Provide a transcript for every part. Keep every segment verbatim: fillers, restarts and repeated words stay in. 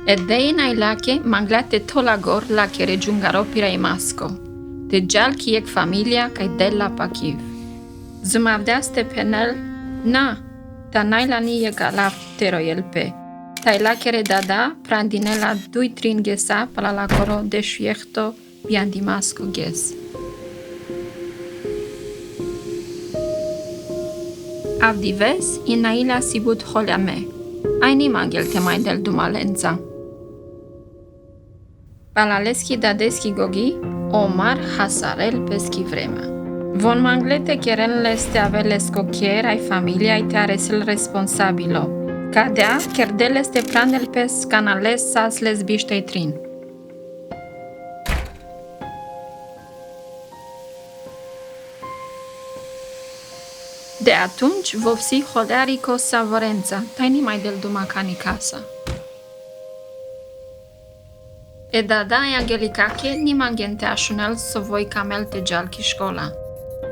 E dei Nailake manglea te tolagor lakere džungaro pire i masko, te džalki jekh familia kaj dela pakiv. Zumavdeas te phenel: Na, ta Naila ni jekh alav te rojel pe. Taj lakere dada prandinela duj trin gesa pala lakoro dešujekhto biandi masko ges. Avdives i Naila si but holjame. Aj ni mangel te majdel duma lenca. Pala leski dadeski gogi, o Omar hasarel peski vreme. Von mangle te keren leste avel lesko kher aj familia i te aresel responsabilo. Kadea kerdel leste prandel pes kana les sas les biš taj trin. De atunjkar vo si holjariko sa vorenca, taj ni majdel duma kani kasa. E dada i angelikake ni mangen te ašunel so voi ka mel te džal ki škola.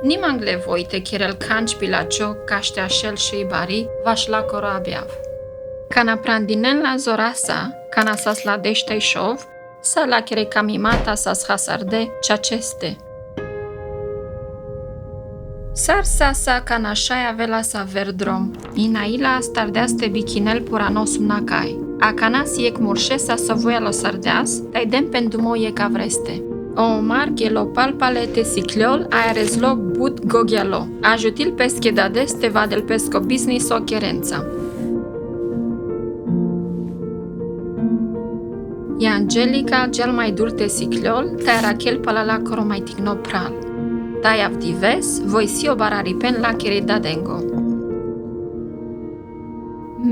Ni mangle voi te kerel kandž pilačo kaš te ašel šej bari vaš lakoro abjav. Kana prandinela zorasa, kana sas la deš taj šov, sa lakere kamimata sas hasarde čačeste. Sar sasa kana šaj avela sa ver drom, i Naila astardeas te bikhinel purano sumna kaj. Akana si jekh muršesa so voi alosardeas, taj den pendumoj jekh avreste. O Omar gelo pal pale te sikljol, aj rezlo but gogjalo. Ažutil peske dades te vadel pesko biznis o kerenca. I Angelika džal maj dur te sikljol, taj rakhel pala lakoro maj tikno pral. Taj avdives voi si o bararipen lakere dadengo.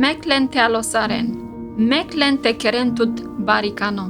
Mekh len te alosaren, mekh len te keren tut bari kano.